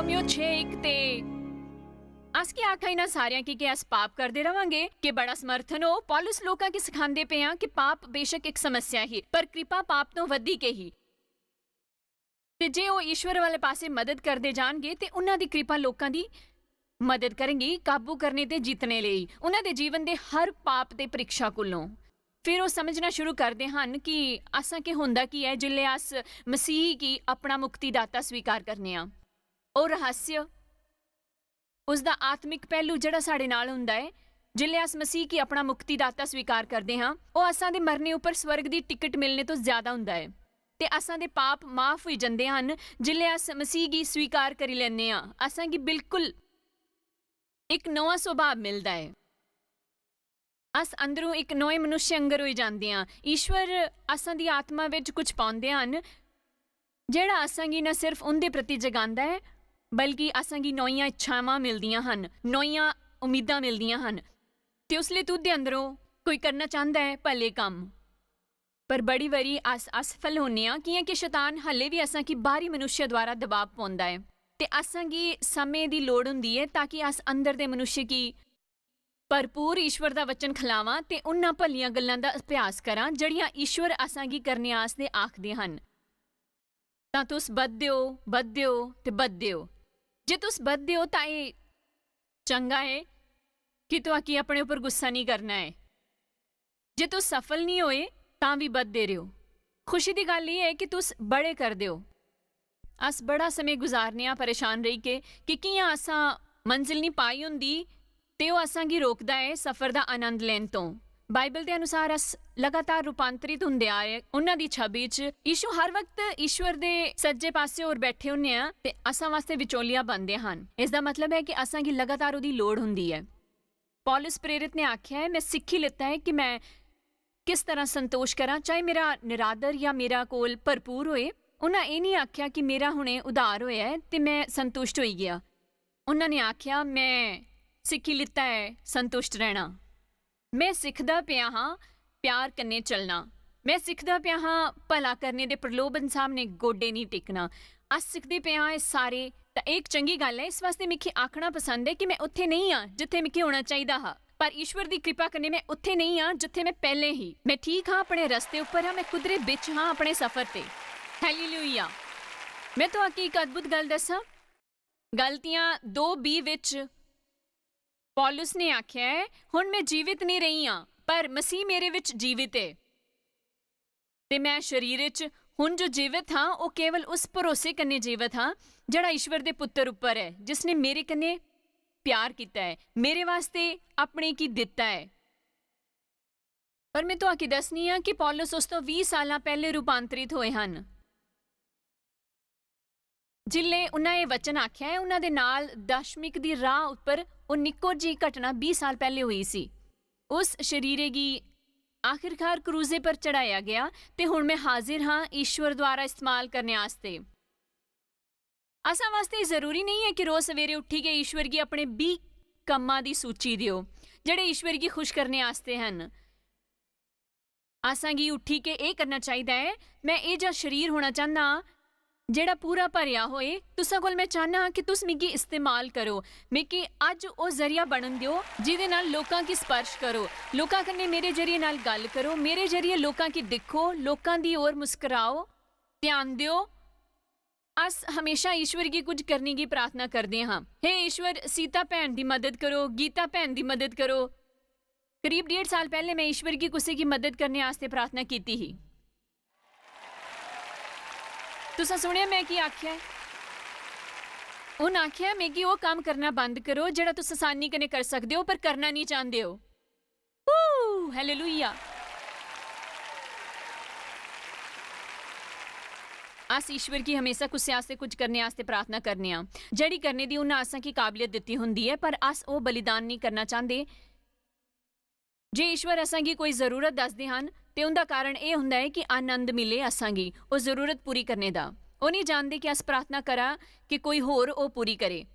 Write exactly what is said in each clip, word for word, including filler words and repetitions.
Romeo छे इक ते अस की आखा इन्हां सारेआं की के अस पाप करदे रवांगे? के बड़ा समर्थन हो। पौलुस लोकां की सखांदे पे आं कि पाप बेशक इक समस्या ही, पर कृपा पाप तों वधी के ही। ते जे ओह ईश्वर वाले पासे मदद करदे जाणगे, ते उन्हां दी कृपा लोकां दी मदद करगी काबू करने ते जीतने लेई। उन्हां दे जीवन दे हर पाप ते परीक्षा कोलों फिर ओह समझना शुरू करदे हन कि असां के होंदा की ऐ जिसलै अस मसीह गी अपना मुक्तिदाता स्वीकार करने आं। ओह रहस्य, उसदा आत्मिक पहलू जेहड़ा साढ़े नाल हुंदा ऐ, जिसलै अस मसीह गी अपना मुक्तिदाता स्वीकार करदे हां, ओह असां दे मरने उप्पर स्वर्ग दी टिकट मिलने तों ज्यादा हुंदा ऐ। ते असां दे पाप माफ होई जंदे हन जिसलै अस मसीह गी स्वीकार करी लैने आं। असां गी बिल्कुल इक नमां सुभाव मिलदा ऐ। अस अंदरों इक नमें मनुष्य आंगर होई जांदे आं। ईश्वर असां दी आत्मा विच कुछ पांदे हन, जेहड़ा असां गी न सिर्फ उंदे प्रति जगांदा ऐ, बल्कि असां गी नमियां इच्छावां मिलदियां हन, नमियां उम्मीदां मिलदियां हन। ते उसलै तुंदे अंदरों कोई करना चांहदा ऐ भले कम्म। पर बड़ी बारी अस असफल होने आं, कियां कि शैतान हल्ले भी असां गी बाहरी मनुष्य द्वारा दबाव पांदा ऐ। ते असां गी समें दी लोड़ हुंदी ऐ ताकि अस अंदर दे मनुष्य गी भरपूर ईश्वर दा वचन खलावां ते उन्हां भलियां गल्लां दा अभ्यास करां जेहड़ियां ईश्वर असां गी करने आस्तै आखदे हन। तां तुस बधदे ओ, बधदे ओ ते बधदे ओ। जे तुस बधदे ओ तां एह चंगा ऐ कि तुआकी अपने उप्पर गुस्सा नेईं करना ऐ। जे तुस सफल नेईं होए तां भी बधदे रहो। खुशी दी गल्ल एह ऐ कि तुस बड़े करदे ओ। अस बड़ा समें गुजारने आं परेशान रेही के कि कियां असां मंजिल नेईं पाई होंदी ते ओह असां गी रोकदा ऐ सफर दा आनंद लैन तों। बाइबल दे अनुसार अस लगातार रूपांतरित हुंदे आ रहे। उन्हां दी छवि च यीशु हर वक्त ईश्वर दे सज्जे पासे होर बैठे हुन्ने आं ते असां वास्ते विचोलिया बनदे हन। इसदा मतलब ऐ कि असां गी लगातार ओहदी लोड़ हुंदी ऐ। पौलुस प्रेरित ने आख्या ऐ, "मैं सिक्खी लेता ऐ कि मैं किस तरह संतोष करां, चाहे मेरा निरादर या मेरा कोल भरपूर होए।" उन्हां एह नेईं आख्या कि मेरा हुने उधार होया ऐ ते मैं संतुष्ट होई गया। उन्हां ने आख्या, "मैं सिक्खी लिता ऐ संतुष्ट रहना। मैं सिखदा पेआ हां प्यार कन्नै चलना। मैं सिखदा पेआ हां भला करने दे प्रलोभन सामने गोडे नेईं टेकना।" अस सिखदे पेआ हां एह सारे। तां एह इक चंगी गल्ल ऐ। इस वास्ते मिगी आखना पसंद ऐ कि मैं उत्थे नेईं आं जित्थे मिगी होना चाहिदा हा, पर ईश्वर दी कृपा कन्नै मैं उत्थे नेईं आं जित्थे मैं पैहलें ही। मैं ठीक हां, अपने रस्ते उप्पर हां, मैं कुदरे बिच हां अपने सफर ते। हालेलुया। मैं तुआकी इक अद्भुत गल्ल दस्सां। गलतियां दो बीह विच पौलुस ने आख्या ऐ, "हुन मैं जीवित नेईं रही हां, पर मसीह मेरे विच जीवित ऐ। ते मैं शरीर इच हुन जो जीवित हां, ओह केवल उस भरोसे कन्नै जीवित हां, जेहड़ा ईश्वर दे पुत्तर उप्पर ऐ, जिसने मेरे कन्नै प्यार कीता ऐ, मेरे वास्ते अपने गी दित्ता ऐ।" पर मैं तुआकी दस्सनी आं कि पौलुस उस तों बीह सालां पैहले रूपांतरित होए हन। जिल्ले उन्हां एह वचन आख्या ऐ, उन्हां दे नाल दाश्मिक दी राह उप्पर ओह निक्को जी घटना बीह साल पैहले होई सी। उस शरीरे गी आखिरकार क्रूजे पर चढ़ाया गया ते हुन मैं हाजिर हां ईश्वर द्वारा इस्तेमाल करने आस्ते। असां वास्ते एह जरूरी नेईं ऐ कि रोज सवेरे उठी के ईश्वर गी अपने बीह कम्मां दी सूची देओ, जेहड़े ईश्वर गी खुश करने आस्ते हन। असां गी उठी के एह करना चाहिदा ऐ, "मैं एह जा शरीर होना चाहना हां जेहड़ा पूरा भरेआ होए। तुसां कोल मैं चाहना हां कि तुस मिगी इस्तेमाल करो। मिगी अज्ज ओह जरिया बनन देओ जिदे नाल लोकां गी स्पर्श करो। लोकां कन्नै मेरे जरिए नाल गल्ल करो। मेरे जरिए लोकां गी दिक्खो, लोकां दी ओर मुस्कराओ, ध्यान देओ।" अस हमेशा ईश्वर गी कुछ करने गी प्रार्थना करदे हां। "हे ईश्वर, सीता भैन दी मदद करो, गीता भैन दी मदद करो।" करीब डेढ़ साल पैहले मैं ईश्वर गी कुसै गी मदद करने आस्तै प्रार्थना कीती ही। तुसां सुनेआ मैं की आखेआ ऐ? उन आखेआ, "मिगी ओह कम्म करना बंद करो जेहड़ा तुस आसानी कन्नै करी सकदे ओ पर करना नेईं चांहदे ओ।" हू, हालेलुया। अस ईश्वर गी हमेशा कुसै आस्तै कुछ करने आस्तै प्रार्थना करने आं, जेहड़ी करने दी उन्नै असें गी काबलियत दित्ती होंदी ऐ, पर अस ओह बलिदान नेईं करना चांहदे। जे ईश्वर असें गी कोई जरूरत दसदे हन, ते उंदा कारण एह हुंदा ऐ कि आनंद मिले असें गी ओह जरूरत पूरी करने दा। ओह नेईं जानदे कि अस प्रार्थना करा कि कोई होर ओह पूरी करे।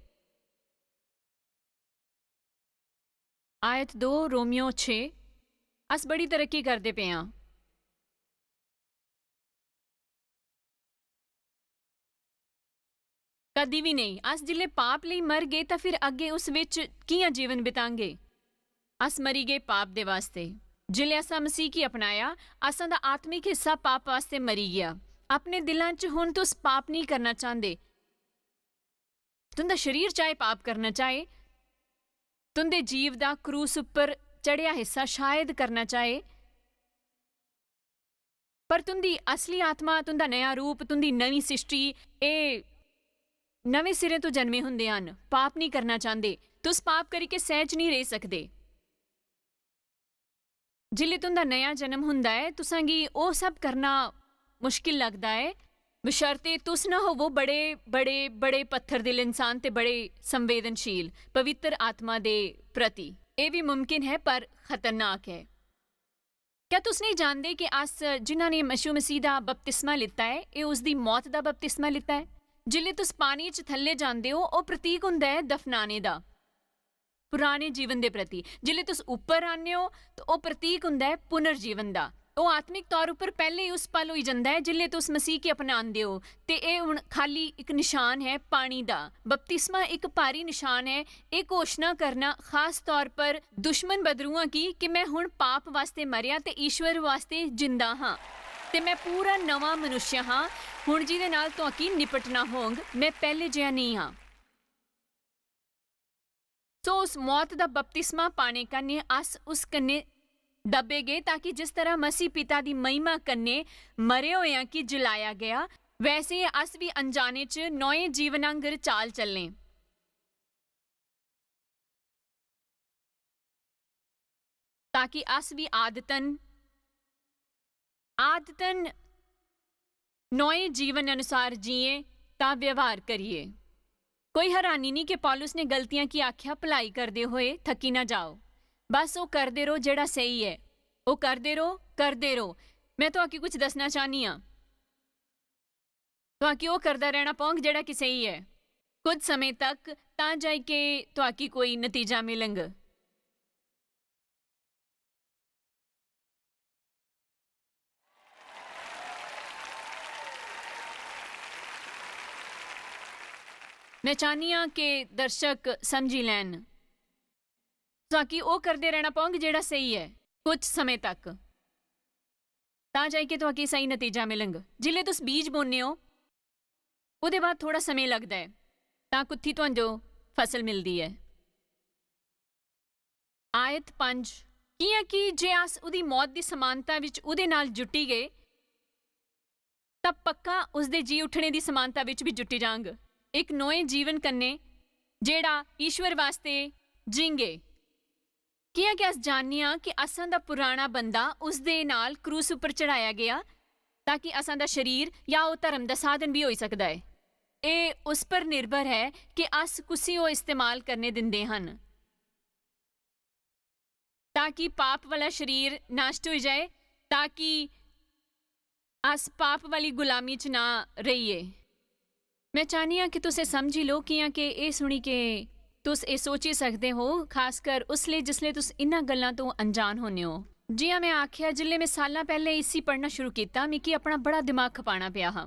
आयत दो रोमियो छे। अस बड़ी तरक्की करदे पे आं। कदी बी नेईं। अस जिसलै पाप लेई मरगे, तां फिर अग्गें उस बिच कि'यां जीवन बितांगे? अस मरी गे पाप दे वास्ते। जिसलै असां मसीह गी अपनाया, असां दा आत्मिक हिस्सा पाप वास्ते मरी गेआ। अपने दिलां च हुन तुस पाप नेईं करना चांह्दे। तुं'दा शरीर चाहे पाप करना चाहे, तुं'दे जीव दा क्रूस उप्पर चढ़ेआ हिस्सा शायद करना चाहे, पर तुं'दी असली आत्मा, तुं'दा नया रूप, तुं'दी नमीं सृष्टि, एह् नमें सिरे तो जन्मे हुंदे हन। पाप नेईं करना चांह्दे। तुस पाप करियै सैह्ज नेईं रेही सकदे। जिसलै तुं'दा नया जन्म हुंदा ऐ, तुसां गी ओह् सब करना मुश्किल लगदा ऐ, बशर्ते तुस ना होवो बड़े, बड़े, बड़े पत्थर दिल इंसान ते बड़े संवेदनशील पवित्र आत्मा दे प्रति। एह् बी मुमकिन ऐ, पर खतरनाक ऐ। क्या तुस नेईं जानदे कि अस, जिन्हां ने यीशु मसीह दा बपतिस्मा लित्ता ऐ, एह् उसदी मौत दा बपतिस्मा लित्ता ऐ? जिसलै तुस पानी च थल्ले जांदे ओ, ओह् प्रतीक हुंदा ऐ दफनाने दा, पुराने जीवन दे प्रति। जिसलै तुस उप्पर आने ओ, ते ओह् प्रतीक हुंदा ऐ पुनर्जीवन दा। ओह् आत्मिक तौर उप्पर पैह्ले ही उस पल होई जंदा ऐ, जिसलै तुस मसीह गी अपनांदे ओ, ते एह् हुन खाल्ली इक नशान ऐ पानी दा। बपतिस्मा इक भारी नशान ऐ। एह् घोशना करना, खास तौर पर दुश्मन बदरुआं गी, कि में हुन पाप वास्ते मरेआ ते ईश्वर वास्ते जिंदा हां, ते में पूरा नमां मनुष्य हां हुन, जिदे नाल तुआकी निपटना होंग, में पैह्ले जेहा नेईं हां। सो उस मौत दा बपतिस्मा पाने कन्नै अस उस कन्नै दब्बे गे, ताकि जिस तरह मसीह पिता दी महिमा कन्नै मरे होएयां गी जलाया गेआ, वैसे गै अस बी अनजाने च नोए जीवन आंगर चाल चलें, ताकि अस बी आदतन, आदतन नोए जीवन अनुसार जिये, तां व्यवहार करिए। कोई हैरानी निं कि पौलुस ने गलतियां की आख्या, "भलाई करदे होए थकी ना जाओ।" बस ओह् करदे र'वो जेह्ड़ा स्हेई ऐ। ओह् करदे र'वो, करदे र'वो। में तुआकी कुछ दस्सना चाह्न्नी आं। तुआकी ओह् करदा रैह्ना पौंग जेह्ड़ा कि स्हेई ऐ, कुछ समें तक, तां जाइके तुआकी कोई नतीजा मिलंग। में चाह्न्नी आं कि दर्शक समझी लैन। तुआकी ओह् करदे रैह्ना पौंग जेह्ड़ा स्हेई ऐ, कुछ समें तक, तां जाइके तुआकी स्हेई नतीजा मिलंग। जिसलै तुस बीज बोन्ने ओ, ओह्दे बाद थोह्ड़ा समें लगदा ऐ, तां कुत्थी तुहांजो फसल मिलदी ऐ। आयत पंज, कि'यां कि जे अस उदी मौत दी समानता विच उदे नाल जुटी गए, तां पक्का उसदे जी उठने दी समानता विच भी जुटी जांग, इक नोए जीवन कन्ने, जेड़ा ईश्वर वास्ते जींगे। कि'यां कि अस जानने आं कि असां दा पुराना बंदा उसदे नाल क्रूस उप्पर चढ़ाया गया, ताकि असां दा शरीर या ओह धर्म दा साधन भी होई सकदा ऐ। एह उस पर निर्भर ऐ कि अस कुसी ओह इस्तेमाल करने दिंदे हन, ताकि पाप वाला शरीर नष्ट होई जाए, ताकि अस पाप वाली गुलामी च ना रहिए। मैं चाहनी आं कि तुस एह समझी लो, कि'यां कि एह सुनी के तुस एह सोची सकदे हो, खासकर उसले जिसले तुस इन्हां गल्लां तो अनजान होने हो। जि'यां मैं आखेआ, जिसले मैं सालां पैहले इसी पढ़ना शुरू कीता, मिगी अपना बड़ा दिमाग खपाना पेआ हा।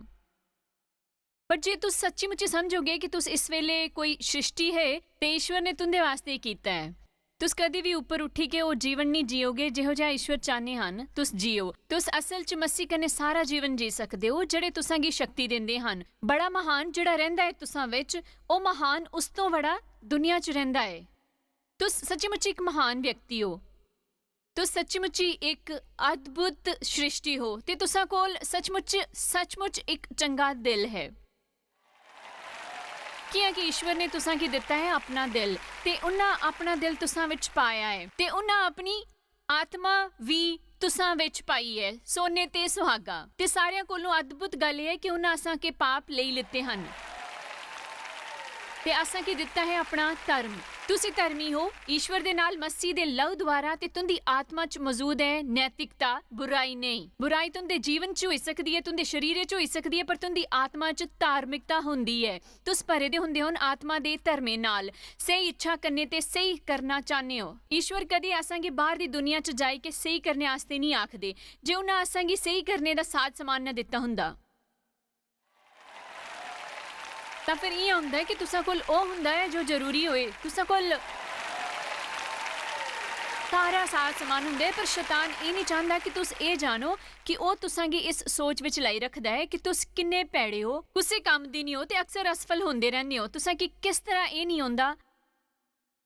पर जे तुस सच्ची-मुच्ची समझोगे कि तुस इस वेले कोई सृष्टि हे ते ईश्वर ने तुंदे वास्ते एह कीता ऐ, तुस कदी भी उप्पर उठी के ओह जीवन नेई जियोगे जेहो जेहा ईश्वर चाहने हन तुस जियो। तुस असल च मसीह कन्नै सारा जीवन जी सकदे ओ, जेहड़े तुसां गी शक्ति दिंदे हन। बड़ा महान जेहड़ा रैहंदा ऐ तुसां विच, ओह महान उस तों बड़ा दुनिया च रैहंदा ऐ। तुस सच्ची-मुच्ची इक महान व्यक्ति ओ। तुस सच्ची-मुच्ची इक अद्भुत सृष्टि हो ते तुसां कोल सच्चमुच, सच्चमुच इक चंगा दिल है। कि'यां कि ईश्वर ने तुसां गी दित्ता ऐ अपना दिल, ते उन्हां अपना दिल तुसां विच पाया ऐ, ते उन्हां अपनी आत्मा भी तुसां विच पाई ऐ, सोने ते सुहागा। ते सारेआं कोलों अद्भुत गल्ल एह ऐ कि उन्हां असां के पाप लेई लित्ते हन, ते असां गी दित्ता ऐ अपना धर्म। तुसी धर्मी हो, ईश्वर दे नाल मसीह दे लहू द्वारा, ते तुंदी आत्मा च मौजूद ऐ नैतिकता, बुराई नेई। बुराई तुंदे जीवन च होई सकदी ऐ, तुंदे शरीरे च होई सकदी ऐ, पर तुंदी आत्मा च धार्मिकता होंदी ऐ। तुस भरे दे हुंदे हन आत्मा दे धर्मे नाल, स्हेई इच्छा कन्नै ते स्हेई करना चाहने हो। ईश्वर कदी असां गी बाहर दी दुनिया च जाई के स्हेई करने आस्तै नेई आखदे। जे उन्हां असां गी स्हेई करने दा साज समान ना दित्ता हुंदा, तां फिर इ'यां होंदा ऐ कि तुसां कोल ओह् होंदा ऐ जो जरूरी होए। तुसां कोल सारा साज समान होंदा ऐ, पर शैतान एह् निं चांह्दा कि तुस एह् जानो कि ओह् तुसां गी इस सोच विच लाई रखदा ऐ कि तुस किन्ने भैड़े ओ, कुसै कम्म दे निं ओ ते अक्सर असफल होंदे रैह्ने ओ। तुसां गी किस तरह एह् निं औंदा?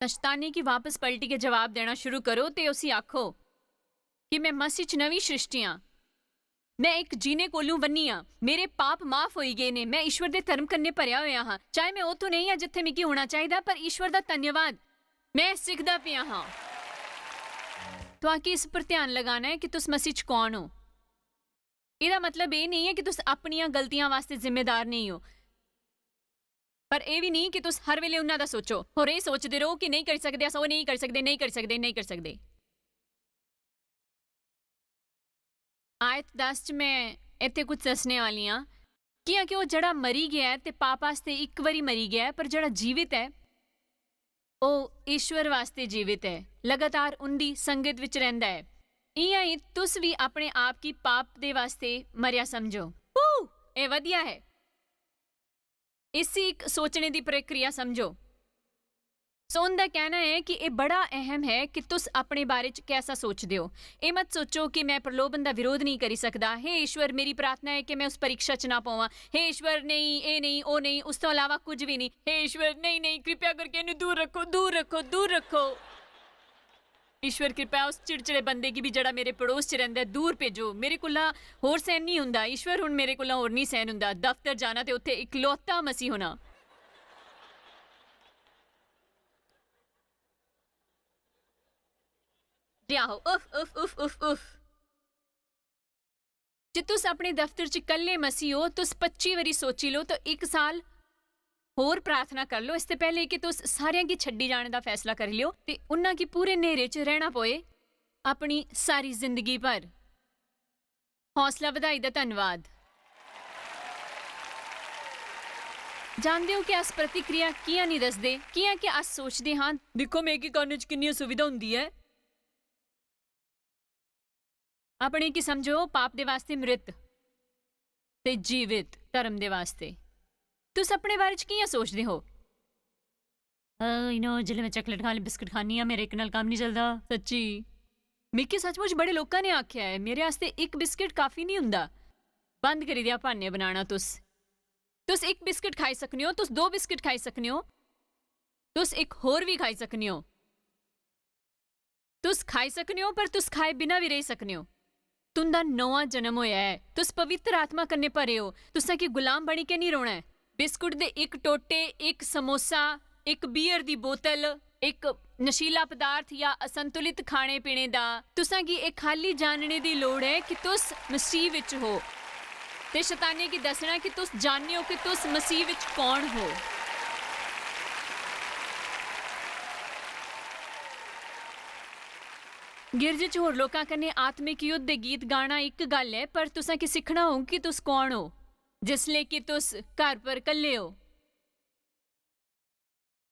तां शैतानै गी वापस पलटियै जवाब देना शुरू करो ते उसी आखो कि में मसीह च नमीं सृष्टि आं। में इक जीने कोलू बन्नी आं। मेरे पाप माफ होई गे ने। में ईश्वर दे धर्म कन्नै भरेआ होया हां। चाहे में उत्थों नेईं आं जित्थै मिगी होना चाहिदा, पर ईश्वर दा धन्यवाद, में सिखदा पेआ हां। तुआं कि इस पर ध्यान लगाना ऐ कि तुस मसीह च कौन ओ। एह्दा मतलब एह् नेईं ऐ कि तुस अपनियां गलतियां वास्तै जिम्मेदार नेईं ओ, पर एह् बी नेईं कि तुस हर वेले उन्ना दा सोचो, होर एह् सोचदे रहो कि नेईं करी सकदे अस, ओह् नेईं करी सकदे, नेईं करी सकदे, नेईं करी सकदे। आयत दस च में इत्थै कुछ दस्सने वाली आं। कि'यां कि ओह् जेह्ड़ा मरी गेआ ऐ ते पाप आस्तै इक बारी मरी गेआ ऐ, पर जेह्ड़ा जीवित ऐ, ओह् ईश्वर वास्तै जीवित ऐ, लगातार उं'दी संगत विच रैंह्दा ऐ। इ'यां ई तुस बी अपने आप गी पाप दे वास्तै मरेआ समझो। हू! एह् वधिया ऐ। इसी इक सोचने दी प्रक्रिया समझो। सो उं'दा कहना ऐ कि एह् बड़ा अहम ऐ कि तुस अपने बारे च कैसा सोचदे ओ। एह् मत सोचो कि में प्रलोभन दा विरोध नेईं करी सकदा। हे ईश्वर, मेरी प्रार्थना ऐ कि में उस परीक्षा च ना पवां। हे ईश्वर, नेईं, एह् नेईं, ओह् नेईं, उस तो अलावा कुछ भी नेईं। हे ईश्वर, नेईं, नेईं, कृपया करके इन्नू दूर रक्खो, दूर रक्खो, दूर रक्खो। ईश्वर, कृपया उस चिड़चिड़े बंदे गी बी जेह्ड़ा मेरे पड़ोस च रैंह्दा ऐ, दूर भेजो। मेरे कोला होर सैह्न निं होंदा। ईश्वर, हुन मेरे कोला होर निं सैह्न होंदा। दफ्तर जाना ते उत्थै इकलौता मसीह होना। जी आहो, उफ, उफ, उफ, उफ, उफ। जे तुस अपने दफ्तर च कल्ले मसीह ओ, तुस पच्ची बारी सोची लो, तो इक साल होर प्रार्थना कर लो, इसते पैह्ले कि तुस सारेआं गी छड्डी जाने दा फैसला करी लेओ ते उन्ना गी पूरे न्हेरे च रैह्ना पवै अपनी सारी जिंदगी भर। हौसला बधाई दा धन्नवाद। जानदे ओ कि अस प्रतिक्रिया कि'यां निं दसदे? कि'यां कि अस सोचदे हां, "दिक्खो, मेगी करने च किन्नी असुविधा होंदी ऐ।" अपने गी समझो पाप दे वास्ते मृत ते जीवित धर्म दे वास्ते। तुस अपने बारे च कि'यां सोचदे हो? "अ, you know, जिसलै में chocolate खानी, बिस्किट खानी आं, मेरे इक नाल कम्म निं चलदा।" सच्ची, मिगी सचमुच बड़े लोकां ने आखेआ ऐ, "मेरे आस्तै इक बिस्किट काफी निं होंदा।" बंद करी देआ ब्हान्ने बनाना तुस। तुस इक बिस्किट खाई सकने ओ, तुस दो बिस्किट खाई सकने ओ, तुस इक होर बी खाई सकने ओ। तुस खाई सकने ओ, पर तुस खाए बिना बी रेही सकने ओ। तुं'दा नमां जन्म होया ऐ। तुस पवित्र आत्मा कन्नै भरे ओ। तुसें गी गुलाम बनी के निं रौह्ना ऐ। बिस्कुट दे इक टोटे, इक समोसा, इक beer दी बोतल, इक नशीला पदार्थ या असंतुलित खाने-पीने दा, तुसें गी एह् खाल्ली जानने दी लोड़ ऐ कि तुस मसीह विच हो। ते शैतानै गी दस्सना कि तुस जानने ओ कि तुस मसीह विच कौन हो। गिरज च होर लोकां कन्नै आत्मिक युद्ध दे गीत गाना इक गल्ल ऐ, पर तुसें की सिक्खना होग कि तुस कौन ओ, जिसलै कि तुस घर पर कल्ले ओ।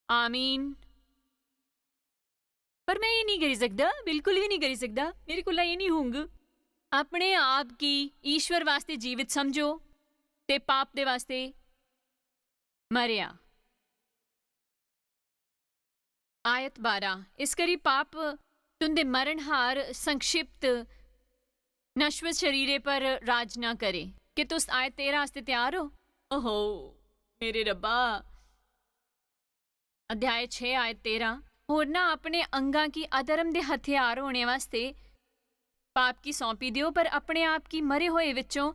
आमीन। पर में एह् निं करी सकदा, बिल्कुल बी निं करी सकदा। मेरे कोला एह् निं होंग। अपने आप गी ईश्वर वास्ते जीवित समझो ते पाप दे वास्ते मरेआ। आयत बारां, इस करी पाप तुंदे मरणहार संक्षिप्त नश्वर शरीरे पर राज ना करे। के तुस आयत तेरां आस्तै त्यार ओ? ओहो, मेरे रब्बा। अध्याय छे, आयत तेरां, होरना अपने अंगां गी अधर्म दे हथियार होने वास्ते पाप गी सौंपी देओ, पर अपने आप गी मरे होए विचों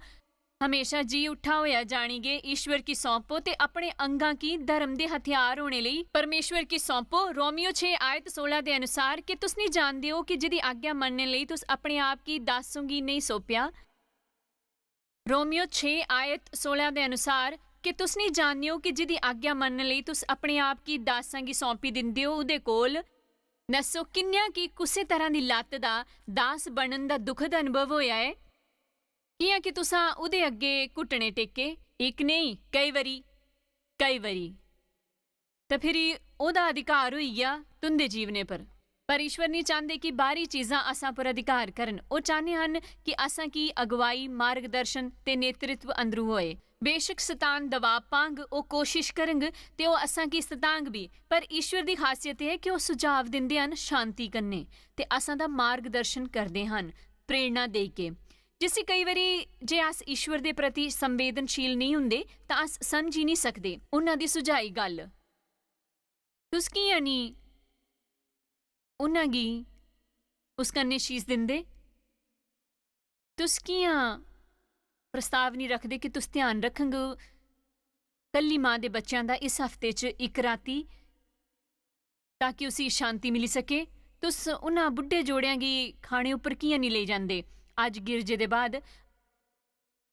हमेशा जी उठा होया जानी गे ईश्वर गी सौंपो ते अपने अंगां गी धर्म दे हथियार होने लेई परमेश्वर गी सौंपो। रोमियो छे आयत सोलां दे अनुसार, के तुस नहीं जानदे हो कि जिदी आज्ञा मनने लेई तुस अपने आप गी दासों गी नहीं सौंपया? रोमियो छे आयत सोलां दे अनुसार, के तुस नहीं जानदे हो कि जिदी आज्ञा मनने लेई तुस अपने आप गी दासां गी सौंपी दिंदे हो, उदे कोल नस्सो, किन्नियां गी कुसै तरह दी लत्त दा दास बनन दा दुखद अनुभव होया ऐ? कि'यां कि तुसां उदे अग्गे घुटने टेके, इक नेईं, कई बारी, कई बारी। ते फिरी ओह्दा अधिकार होई गेआ तुं'दे जीवने पर। पर ईश्वर निं चांह्दे कि बाह्री चीजां असां पर अधिकार करन। ओह् चाह्ने हन कि असां गी अगुवाई, मार्गदर्शन ते नेतृत्व अंदरू होए। बेशक शतान दबाऽ पांग, ओह् कोशिश करंग ते ओह् असां गी सतांग बी, पर ईश्वर दी खासियत एह् ऐ कि ओह् सुझाव दिंदे हन शांति कन्नै ते असां दा मार्गदर्शन करदे हन प्रेरणा देइयै। जिसी केई बारी जे अस ईश्वर दे प्रति संवेदनशील नेईं हुंदे तां अस समझी निं सकदे उन्हां दी सुझाई गल्ल। तुस कि'यां निं उन्हां गी उस कन्नै शीश दिंदे? तुस कि'यां प्रस्ताव निं रखदे कि तुस ध्यान रखंग कल्ली मां दे बच्चेआं दा इस हफ्ते च इक राती, ताकि उसी शांति मिली सके? तुस उन्हां बुड्ढे जोड़ेआं गी खाने उप्पर कि'यां निं लेई जंदे अज्ज गिरजे दे बाद,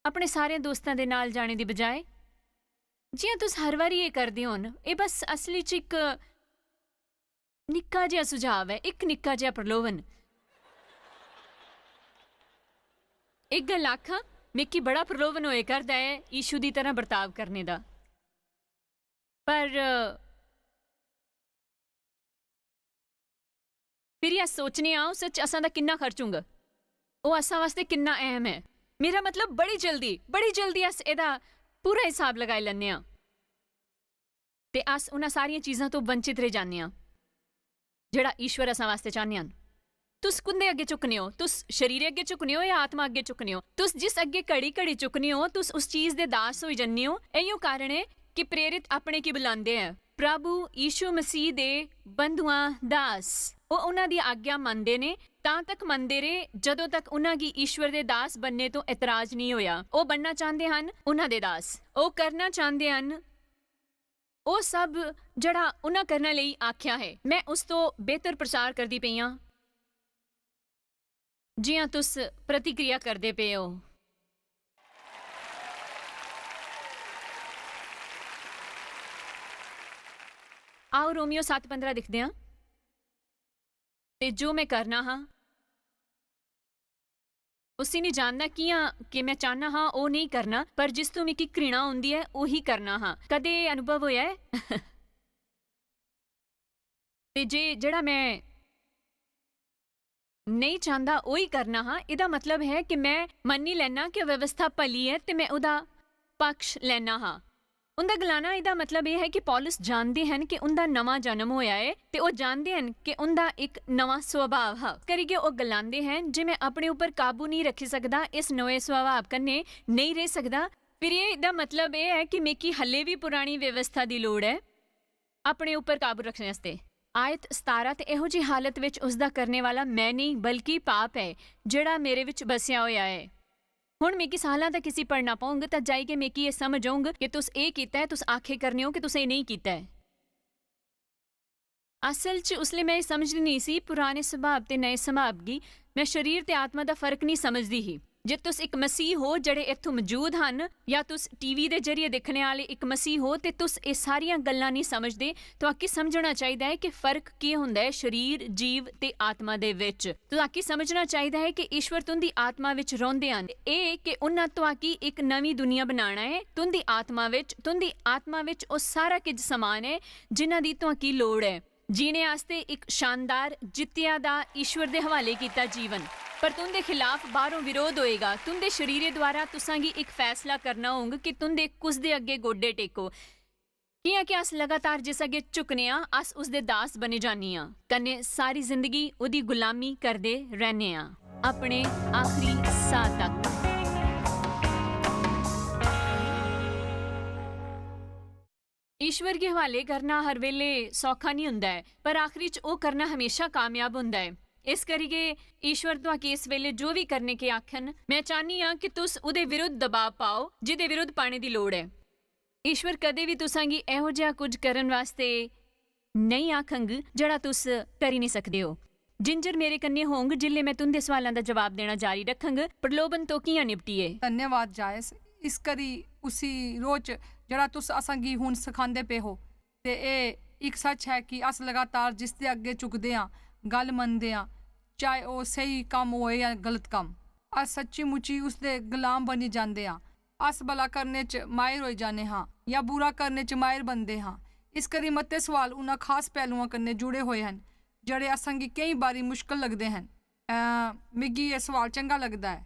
अपने सारे दोस्तां दे नाल जाने दी बजाए? जि'यां तुस हर बारी एह् करदे होन, एह् बस असली च इक निक्का जेहा सुझाव ऐ, इक निक्का जेहा प्रलोभन। इक गल्ल आखां, मिगी बड़ा प्रलोभन होए करदा ऐ यीशु दी तरह बर्ताव करने दा। पर, अ, फिरी अस सोचने आं, उस च असां दा किन्ना खर्च होंग, ओह् असां आस्तै किन्ना अहम ऐ। मेरा मतलब, बड़ी जल्दी, बड़ी जल्दी अस एह्दा पूरा हिसाब लगाई लैन्ने आं। ते अस उन्हां सारियां चीजां तो वंचित रेही जन्ने आं, जेह्ड़ा ईश्वर असां आस्तै चाह्ने हन। तुस कुंदे अग्गें झुकने ओ? तुस शरीर अग्गें झुकने ओ जां आत्मा अग्गें झुकने ओ? तुस जिस अग्गें घड़ी-घड़ी झुकने ओ, तुस उस चीज दे दास होई जन्ने ओ। इ'यो कारण ऐ कि प्रेरित अपने गी बुलांदे ऐ, "प्रभु यीशु मसीह दे बंधुआं दास।" ओह् उन्हां दी आज्ञा मनदे ने, तां तक मनदे रेह्, जदों तक उन्हां गी ईश्वर दे दास बनने तो एतराज नेईं होया। ओह् बनना चांह्दे हन उन्हां दे दास। ओह् करना चांह्दे हन ओह् सब जेह्ड़ा उन्हां करने लेई आखेआ है। मैं उस तो बेहतर प्रचार करदी पेई आं, जि'यां तुस प्रतिक्रिया करदे पे ओ। आओ, रोमियो सत्त पंदरा दिखदे आं। ते जो मैं करना हा, उसी निं जानना कि'यां कि मैं चाह्न्ना हा, ओह् नेईं करना, पर जिस तों मिगी घृणा होंदी ऐ, ओही करना हा। कदें एह् अनुभव होया ऐ? ते जे जेह्ड़ा मैं नेईं चांह्दा, ओही करना हा, एह्दा मतलब है कि मैं मन्नी लैना कि व्यवस्था भली ऐ ते मैं ओह्दा पक्ष लैना हा। उं'दा गलाना, एह्दा मतलब एह् ऐ कि पौलुस जानदे हन कि उं'दा नमां जन्म होआ ऐ ते ओह् जानदे हन कि उं'दा इक नमां सुभाव हा। करियै ओह् गलांदे हन जे मैं अपने उप्पर काबू नेईं रक्खी सकदा इस नमें सुभाव कन्नै नेईं रेही सकदा। फिर एह्दा मतलब एह् ऐ कि मिगी हल्ले बी पुरानी व्यवस्था दी लोड़ ऐ अपने उप्पर काबू रक्खने आस्तै। आयत सतारां, ते एहो जी हालत विच उसदा करने वाला मैं नेईं, बल्कि पाप ऐ, जेह्ड़ा मेरे विच बसेआ होया ऐ। हुण मिगी सालां तक इसी पढ़ना पौंग, तां जाई के मिगी एह् समझ औंग कि तुस एह् कीता ऐ, तुस आखे करने ओ कि तुस एह् नेईं कीता ऐ। असल च उसलै मैं एह् समझदी नेईं सी, पुराने सभाव ते नए सभाव गी। मैं शरीर ते आत्मा दा फर्क नेईं समझदी ही। जे तुस इक मसीह हो जेह्ड़े इत्थूं मजूद हन, या तुस टीवी दे जरिए दिक्खने आह्ले इक मसीह हो, ते तुस एह् सारियां गल्लां नेईं समझदे, तुआकी समझना चाहिदा ऐ कि फर्क केह् होंदा ऐ शरीर, जीव ते आत्मा दे विच। तुआकी समझना चाहिदा ऐ कि ईश्वर तुंदी आत्मा विच रौंह्दे हन। एह् कि उन्हां तुआकी इक नमीं दुनिया बनाना ऐ तुंदी आत्मा विच। तुंदी आत्मा विच ओह् सारा किश समान ऐ जिन्हां दी तुआकी लोड़ ऐ जीने आस्तै इक शानदार, जित्तेआ दा, ईश्वर दे हवाले कीता जीवन। पर तुंदे खिलाफ बाह्रों विरोध होएगा। तुंदे शरीरे द्वारा तुसां गी इक फैसला करना होंग कि तुंदे कुसदे अग्गें गोडे टेको। कि'यां कि अस लगातार जिस अग्गें झुकने आं, अस उसदे दास बनी जान्ने आं, कन्नै सारी जिंदगी ओह्दी गुलामी करदे रैह्ने आं, अपने आखरी साह तक। ईश्वर गी हवाले करना हर बेल्ले सौखा निं हुंदा ऐ, पर आखरी च ओह् करना हमेशा कामयाब हुंदा ऐ। इस करियै ईश्वर तुआकी इस बेल्ले जो बी करने के आखन, मैं चाह्न्नी आं कि तुस उदे विरुद्ध दबाव पाओ, जिदे विरुद्ध पाने दी लोड़ ऐ। ईश्वर कदे बी तुसां गी एहो जेहा कुछ करन वास्ते नेईं आखंग, जेह्ड़ा तुस करी निं सकदे ओ। जिंजर मेरे कन्नै होंग, जिल्ले मैं तुंदे सवालां दा जवाब देना जारी रखंग, प्रलोभन तो कि'यां निपटिए? धन्यवाद, जायस, इस करी उसी रोह च जेह्ड़ा तुस असां गी हुन सखांदे पे हो। ते एह् इक सच ऐ कि अस लगातार जिसदे अग्गें झुकदे आं, गल्ल मनदे आं, चाहे ओह् स्हेई कम्म होए जां गलत कम्म। अस सच्ची-मुच्ची उसदे गुलाम बनी जांदे आं। अस भला करने च माहिर होई जाने हां जां बुरा करने च माहिर बनदे हां। इस करी मते सवाल उन्हां खास पैहलुआं कन्नै जुड़े होए हन, जेह्ड़े असां गी केईं बारी मुश्कल लगदे हन। अ, मिगी एह् सवाल चंगा लगदा ऐ,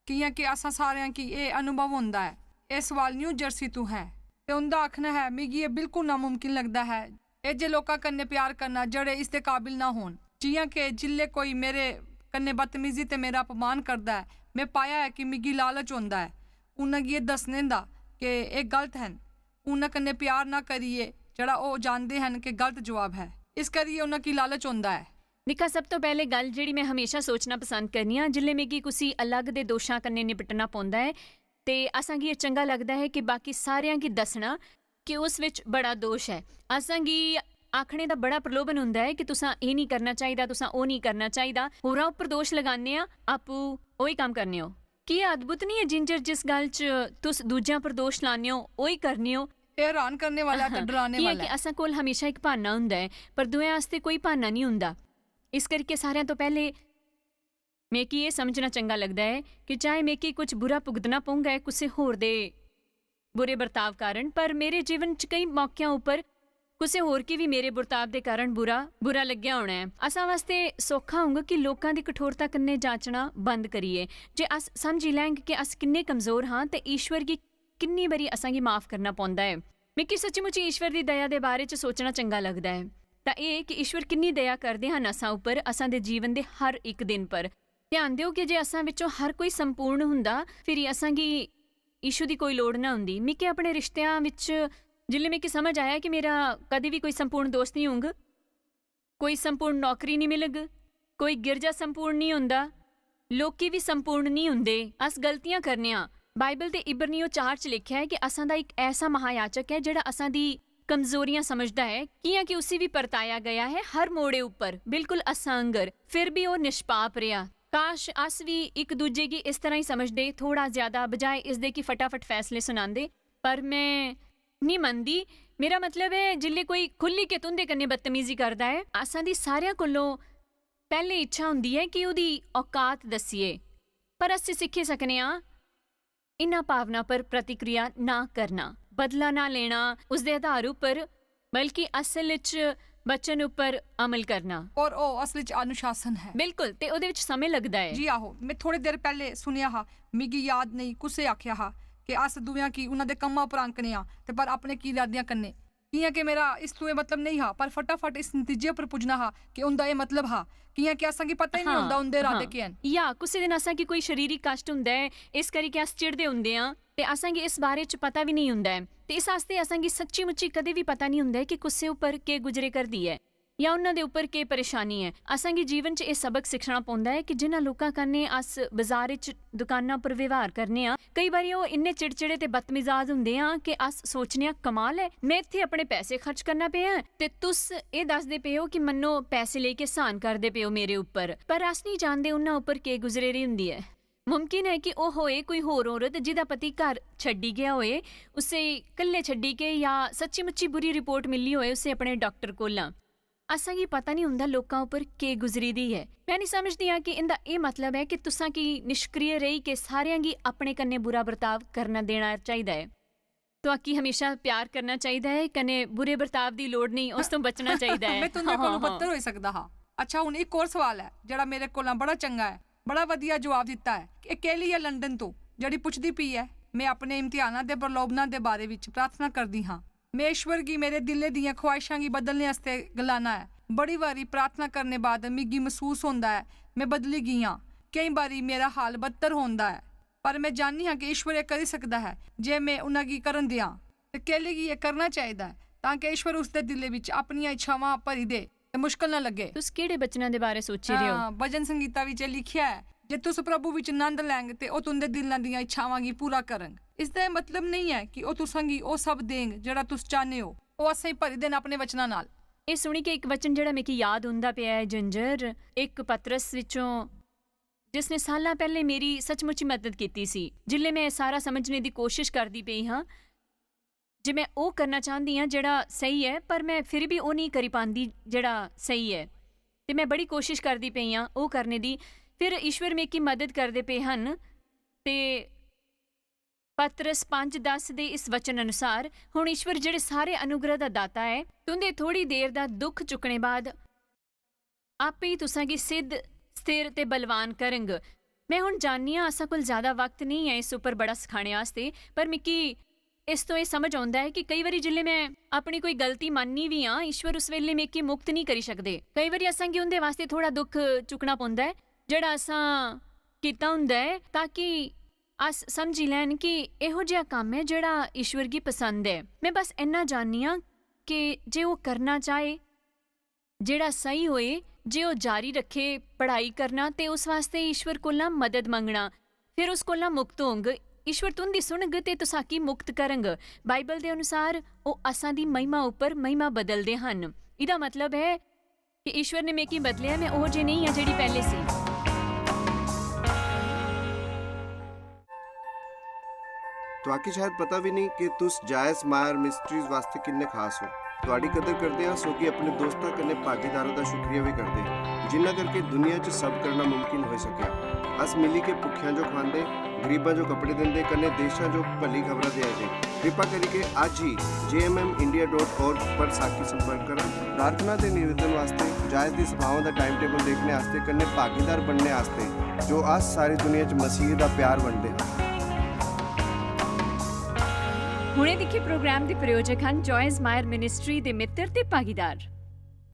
कि'यां कि असां सारेआं गी एह् अनुभव होंदा ऐ। एह् सवाल न्यू जर्सी तों ऐ, ते उं'दा आखना ऐ, "मिगी एह् बिल्कुल नामुमकिन लगदा ऐ, एह् जे लोकां कन्नै प्यार करना जेह्ड़े इसदे काबिल ना होन।" जि'यां कि जिसलै कोई मेरे कन्नै बदतमीजी ते मेरा अपमान करदा ऐ, में पाया ऐ कि मिगी लालच होंदा ऐ उ'नें गी एह् दस्सने दा कि एह् गलत हन। उ'नें कन्नै प्यार ना करिए, जेह्ड़ा ओह् जानदे हन कि गलत जवाब ऐ। इस करियै उ'नें गी लालच होंदा ऐ। दिक्खा, सब तो पैह्ले गल्ल जेह्ड़ी में हमेशा सोचना पसंद करनी आं, जिसलै मिगी कुसै अलग दे दोशां कन्नै निपटना पौंदा ऐ, ते असां गी एह् चंगा लगदा ऐ कि बाकी सारेआं गी दस्सना कि उस विच बड़ा दोश ऐ। असां गी आखने दा बड़ा प्रलोभन होंदा ऐ कि तुसां एह् निं करना चाहिदा, तुसां ओह् निं करना चाहिदा। होरां उप्पर दोश लगाने आं, आपूं ओही कम्म करने ओ। केह् अद्भुत निं ऐ, जिंजर, जिस गल्ल च तुस दूजेआं पर दोश लाने ओ, ओही करने ओ? एह् हैरान करने वाला ते डराने कि'यां वाला कि ऐ। असां कोल हमेशा इक ब्हाना होंदा ऐ, पर दुएं आस्तै कोई ब्हाना निं होंदा। इस करियै सारेआं तो पैह्ले मिगी एह् समझना चंगा लगदा ऐ कि चाहे मिगी कुछ बुरा भुगतना पौंगा ऐ कुसै होर दे बुरे बर्ताव कारण, पर मेरे जीवन च केईं मौकेआं उप्पर कुसै होर गी बी मेरे बर्ताव दे कारण बुरा, बुरा लग्गेआ होना ऐ। असां वास्तै सौखा होंग कि लोकां दी कठोरता कन्नै जांचना बंद करिए। जे अस समझी लैंग कि अस किन्ने कमजोर हां ते ईश्वर गी किन्नी बारी असां गी माफ करना पौंदा ऐ। मिगी सच्ची-मुच्ची ईश्वर दी दया दे बारे च सोचना चंगा लगदा ऐ। तां एह् कि ईश्वर किन्नी दया करदे हन असां उप्पर, असां दे जीवन दे हर इक दिन पर। ध्यान देओ कि जे असां विचों हर कोई संपूर्ण हुंदा, फिरी असां गी यीशु दी कोई लोड़ ना हुंदी। मिगी अपने रिश्तेआं विच जिसलै मिगी समझ आया कि मेरा कदें बी कोई संपूर्ण दोस्त निं होंग, कोई संपूर्ण नौकरी निं मिलग, कोई गिरजा संपूर्ण निं होंदा, लोकी बी संपूर्ण निं हुंदे। अस गलतियां करने आं। बाइबल दे इब्रनियों चार च लिखेआ ऐ कि असां दा इक ऐसा महायाजक ऐ जेह्ड़ा असां दी कमजोरियां समझदा ऐ, कि'यां कि उसी बी परताया गया है हर मोड़े उप्पर, बिल्कुल असां आंगर, फिर भी ओह् निष्पाप रेहा। काश अस बी इक दूजे गी इस तरह ही समझदे, थोड़ा ज्यादा, बजाय इसदे कि फटाफट फैसले सुनांदे। पर में निं मनदी। मेरा मतलब ऐ, जिसलै कोई खु'ल्ली के तुं'दे कन्नै बदतमीजी करदा ऐ, असां दी सारेआं कोलों पैह्लें इच्छा होंदी ऐ कि ओह्दी औकात दस्सिए, पर अस सिक्खी सकने आं इन्ना भावना पर प्रतिक्रिया ना करना, बदला ना लेना उसदे आधार उप्पर, बल्कि असल च वचन उप्पर अमल करना। और ओह् असल च अनुशासन ऐ। बिल्कुल, ते ओह्दे विच समें लगदा ऐ। जी आहो, में थोड़े देर पैह्ले सुनेआ हा, मिगी याद नेईं कुसै आखेआ हा कि अस दुएआं गी उन्हां दे कम्मां उप्पर आंकने आं ते पर अपने की इरादेआं कन्नै। कि'यां कि मेरा इस तों एह् मतलब नेईं हा, पर फटाफट इस नतीजे उप्पर पुज्जना हा कि उं'दा एह् मतलब हा, कि'यां कि असां गी पता ही नेईं हां, होंदा उं'दे इरादे हां। केह् हन। या कुसै दिन असां गी कोई शरीरी कश्ट हुंदा ऐ, इस करी कि अस चिढ़दे हुंदे आं, ते असां गी इस बारे च पता बी नेईं हुंदा ऐ। ते इस आस्तै असां गी सच्ची-मुच्ची कदें बी पता नेईं हुंदा ऐ कि कुसै उप्पर केह् गुजरे करदी ऐ, या उन्हां दे उप्पर केह् परेशानी ऐ। असां गी जीवन च एह् सबक सिक्खना पौंदा ऐ कि जिन्हां लोकां कन्नै अस बजार च, दुकानां पर व्यवहार करने आं, केई बारी ओह् इन्ने चिड़चिड़े ते बदमिजाज हुंदे आं कि अस सोचने आं, "कमाल ऐ, में इत्थै अपने पैसे खर्च करना पेआ ऐ ते तुस एह् दसदे पे ओ कि मन्नो पैसे लेइयै स्हान करदे पे ओ मेरे उप्पर।" पर अस नेईं जानदे उन्हां उप्पर केह् गुजरे दी हुंदी ऐ। मुमकिन ऐ कि ओह् होए कोई होर औरत जि'दा पति घर छड्डी गेआ होए, उस्सै कल्ले छड्डी के, या सच्ची-मुच्ची बुरी रिपोर्ट मिली होए उस्सै अपने डाक्टर कोला। असें गी पता निं होंदा लोकां उप्पर केह् गुजरी दी ऐ। में निं समझदी आं कि इं'दा एह् मतलब ऐ कि तुसां गी निष्क्रिय रेही के सारेआं गी अपने कन्नै बुरा बर्ताव करना देना चाहिदा ऐ। तुआकी हमेशा प्यार करना चाहिदा ऐ, कन्नै बुरे बर्ताव दी लोड़ नेईं, उस तों बचना चाहिदा ऐ। में तुं'दे कोलों बदतर होई सकदा हा। अच्छा, हुन इक होर सवाल ऐ, जेह्ड़ा मेरे कोला बड़ा चंगा ऐ, बड़ा बधिया जवाब दित्ता ऐ। एह् केली ऐ लंदन तों, जेह्ड़ी पुछदी पी ऐ, "में अपने इम्तिहानां दे प्रलोभनां दे बारे विच प्रार्थना करदी हां। में ईश्वर गी मेरे दिलै दियां ख्वाहिशां गी बदलने आस्तै गलाना ऐ। बड़ी बारी प्रार्थना करने बाद मिगी मसूस होंदा ऐ, में बदली गेई आं। केईं बारी मेरा हाल बदतर होंदा ऐ।" पर में जाननी आं कि ईश्वर एह् करी सकदा ऐ जे में उ'नेंगी करन देआं। ते केली गी एह् करना चाहिदा ऐ, तां के ईश्वर उसदे दिलै विच अपनियां इच्छावां भरी दे ते मुश्कल ना लग्गे। तुस केह्ड़े बचनां दे बारै सोची रहे ओ? हां, भजन संगीता विच एह् लिखेआ ऐ जे तुस प्रभु विच नंद लैंग ते ओह् तुंदे दिलां दियां इच्छावां गी पूरा करंग। इसदा एह् मतलब नेईं ऐ कि ओह् तुसां गी ओह् सब देंग जेह्ड़ा तुस चाह्ने ओ। ओह् असें भरी देन अपने वचनां नाल। एह् सुनी के इक वचन जेह्ड़ा मिगी याद औंदा पेआ ऐ, जिंजर, इक पतरस विचों, जिसने सालां पैह्ले मेरी सचमुच मदद कीती सी। जिसलै में एह् सारा समझने दी कोशश करदी पेई हां जे में ओह् करना चांह्दी आं जेह्ड़ा स्हेई ऐ, पर में फिर बी ओह् नेईं करी पांदी जेह्ड़ा स्हेई ऐ। ते में बड़ी कोशश करदी पेई आं ओह् करने दी। फिर ईश्वर मिगी मदद करदे पे हन। ते पतरस पंज दस दे इस वचन अनुसार, "हुन ईश्वर जेह्ड़े सारे अनुग्रह दा दाता ऐ, तुंदे थोड़ी देर दा दुख चुकने बाद आपे ही तुसां गी सिद्ध, स्थिर ते बलवान करंग। में हुन जाननी आं, असां कोल ज्यादा वक्त नेईं ऐ इस उप्पर बड़ा सखाने आस्तै, पर मिगी इस तो एह् समझ औंदा ऐ कि केई बारी जिसलै में अपनी कोई गलती मन्ननी बी आं, ईश्वर उस बेल्लै मिगी मुक्त नेईं करी सकदे। केई बारी असां गी उं'दे वास्तै थोड़ा दुख चुक्कना पौंदा ऐ, जेह्ड़ा असां कीता होंदा ऐ, ताकि अस समझी लैन कि एहो जेहा कम्म ऐ जेह्ड़ा ईश्वर गी पसंद ऐ। में बस इन्ना जाननी आं कि जे ओह् करना चाहे, जेह्ड़ा स्हेई होए, जे ओह् जारी रखे पढ़ाई करना ते उस वास्तै ईश्वर कोला मदद मंगना, फिर उस कोला मुक्त होंग। ईश्वर तुं'दी सुनग ते तुसाकी मुक्त करंग। बाइबल दे अनुसार ओह् असां दी महिमा उप्पर महिमा बदलदे हन। इदा मतलब ऐ कि ईश्वर ने मिगी बदलेआ, में ओह् जे नेईं आं जेह्ड़ी पैह्ले सी। तुआकी शायद पता भी नहीं कि तुस जायस मायर मिस्ट्रीज वास्ते किन्ने खास हो। तुआडी कदर करदे आं, सो कि अपने दोस्तां कन्नै भागीदारां दा शुक्रिया भी करदे, जिन्ना करके दुनिया च सब करना मुमकिन होई सकेआ। अस मिली के भुक्खेआं जो खवांदे, गरीबां जो कपड़े दिंदे, कन्नै देशां जो भली खबरां देआ दे। कृपा करियै अज्ज ही J M M India dot org पर साकी संपर्क करा। प्रार्थना ते निवेदन वास्ते, जायस दी सभाओं दा टाइम टेबल देखने आस्ते, कन्नै भागीदार बनने आस्ते, जो अस सारी दुनिया च मसीह दा प्यार बंडदे हां। हुणे दिक्खे प्रोग्राम दे प्रायोजक हन जॉयस मायर मिनिस्ट्री दे मित्र ते भागीदार।